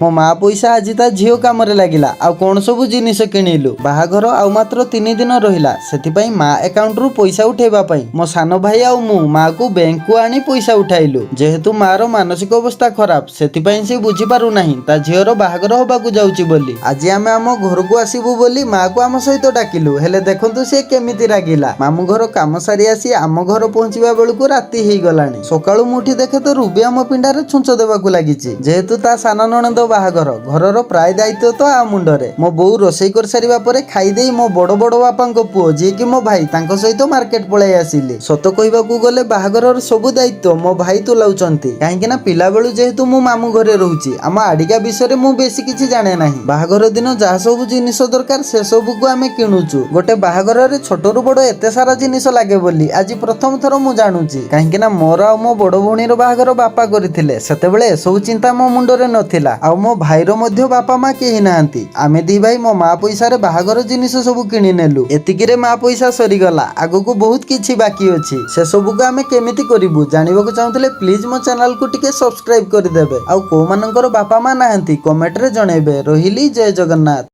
ମୋ ମା ପଇସା ଆଜି ତା ଝିଅ କାମରେ ଲାଗିଲା। ଆଉ କଣ ସବୁ ଜିନିଷ କିଣିଲୁ? ବାହାଘର ଆଉ ମାତ୍ର 3 ଦିନ ରହିଲା। ସେଥିପାଇଁ ମା ଆକାଉଣ୍ଟରୁ ପଇସା ଉଠେଇବା ପାଇଁ ମୋ ସାନ ଭାଇ ଆଉ ମୁଁ ମାକୁ ବ୍ୟାଙ୍କକୁ ଆଣି ପଇସା ଉଠାଇଲୁ। ଯେହେତୁ ମାର ମାନସିକ ଅବସ୍ଥା ଖରାପ, ସେଥିପାଇଁ ସେ ବୁଝିପାରୁନାହିଁ ତା ଝିଅର ବାହାଘର ହବାକୁ ଯାଉଛି ବୋଲି। ଆଜି ଆମେ ଆମ ଘରକୁ ଆସିବୁ ବୋଲି ମାକୁ ଆମ ସହିତ ଡାକିଲୁ, ହେଲେ ଦେଖନ୍ତୁ ସେ କେମିତି ରାଗିଲା। ମାମୁଁ ଘର କାମ ସାରି ଆସି ଆମ ଘର ପହଞ୍ଚିବା ବେଳକୁ ରାତି ହେଇଗଲାଣି। ସକାଳୁ ମୁଁ ଉଠି ଦେଖେ ତ ରୁବି ଆମ ପିଣ୍ଡାରେ ଛୁଞ୍ଚ ଦେବାକୁ ଲାଗିଛି। ଯେହେତୁ ତା ସାନ ନଣନ୍ଦ ବାହାଘର, ଘରର ପ୍ରାୟ ଦାୟିତ୍ୱ ତ ଆ ମୁଣ୍ଡରେ। ମୋ ବୋଉ ରୋଷେଇ କରିସାରିବା ପରେ ଖାଇଦେଇ ମୋ ବଡ ବଡ ବାପାଙ୍କ ପୁଅ, ଯିଏକି ମୋ ଭାଇ, ତାଙ୍କ ସହିତ ମାର୍କେଟ ପଳାଇ ଆସିଲି। ସତ କହିବାକୁ ଗଲେ ବାହାଘରର ସବୁ ଦାୟିତ୍ୱ ମୋ ଭାଇ ତୁଲାଉଛନ୍ତି, କାହିଁକି ନା ପିଲାବେଳୁ ଯେହେତୁ ମୁଁ ମାମୁଁ ଘରେ ରହୁଛି, ଆମ ଆଡ଼ିକା ବିଷୟରେ ମୁଁ ବେଶୀ କିଛି ଜାଣେ ନାହିଁ। ବାହାଘର ଦିନ ଯାହା ସବୁ ଜିନିଷ ଦରକାର, ସେ ସବୁକୁ ଆମେ କିଣୁଛୁ। ଗୋଟେ ବାହାଘରରେ ଛୋଟରୁ ବଡ ଏତେ ସାରା ଜିନିଷ ଲାଗେ ବୋଲି ଆଜି ପ୍ରଥମ ଥର ମୁଁ ଜାଣୁଛି, କାହିଁକି ନା ମୋର ଆଉ ମୋ ବଡ ଭଉଣୀର ବାହାଘର ବାପା କରିଥିଲେ। ସେତେବେଳେ ଏସବୁ ଚିନ୍ତା ମୋ ମୁଣ୍ଡରେ ନଥିଲା। ଆଉ ମୋ ଭାଇର ମଧ୍ୟ ବାପା ମା କେହି ନାହାନ୍ତି। ଆମେ ଦି ଭାଇ ମୋ ମା ପଇସାରେ ବାହାଘର ଜିନିଷ ସବୁ କିଣି ନେଲୁ। ଏତିକିରେ ମା ପଇସା ସରିଗଲା? ଆଗକୁ ବହୁତ କିଛି ବାକି ଅଛି। ସେସବୁକୁ ଆମେ କେମିତି କରିବୁ, ଜାଣିବାକୁ ଚାହୁଁଥିଲେ ପ୍ଲିଜ ମୋ ଚ୍ୟାନେଲକୁ ଟିକେ ସବସ୍କ୍ରାଇବ କରିଦେବେ। ଆଉ କୋଉମାନଙ୍କର ବାପା ମା ନାହାନ୍ତି, କମେଣ୍ଟରେ ଜଣେଇବେ। ରହିଲି, ଜୟ ଜଗନ୍ନାଥ।